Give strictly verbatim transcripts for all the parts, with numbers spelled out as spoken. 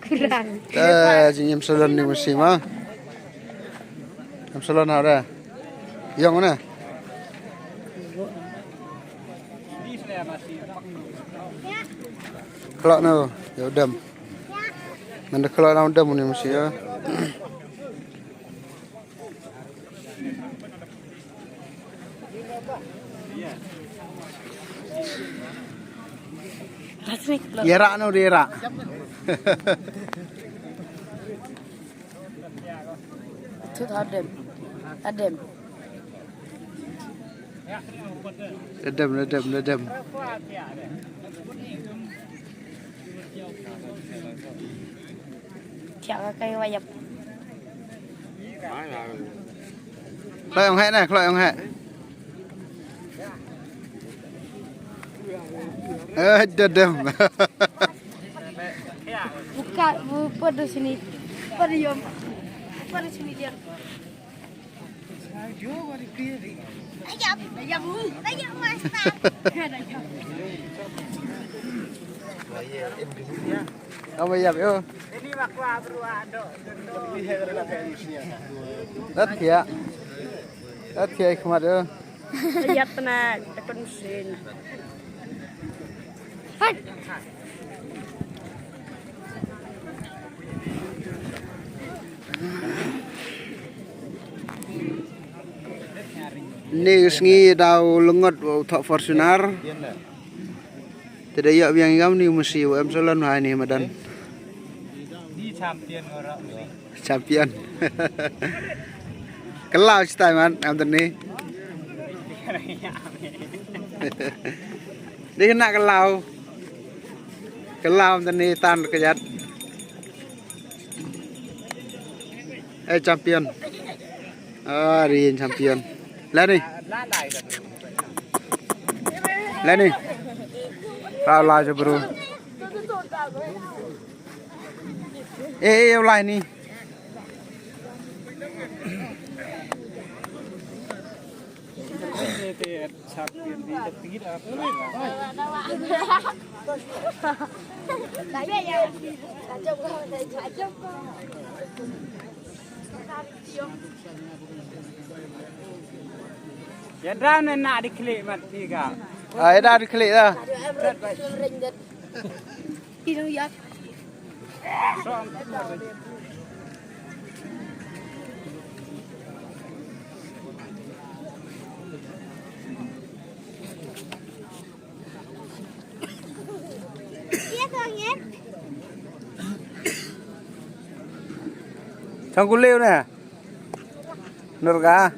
Te jingim salon ni masi ma. Em salon ha re. Yong ne. Khlok no, ya u dem. Manda khlok no u dem ni masi ya. Yara no yara. Tut adem. Adem. Adem, adem, adem. Thiah ka kai wa yap. Khlok yong heh ne, khlok yong heh. Eh, dadam. Buka, bu, pada sini. Pada yom. Pada sini dia. Ama yap yo. Tat thiah. Tat thiah i khmat yo. Yap na takun sin. Ni sngi daw lengot wa u thoh Fortuner. Te da yoh biang i kam ni masi wa em salon ha ni madan. Champion. Khlaw chitai man, am tani. Di kena khlaw. Khlaw am tani tan kejat. Eh, champion. Ah, ri champion. Lani. Lani. Khlaw la je bro. Eh, eh, lai ni. Ya dah ne nak diklik mat tiga. Ah, ya dah diklik dah. Chang kuliu ne. Nurga.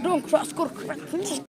Dong cross kur.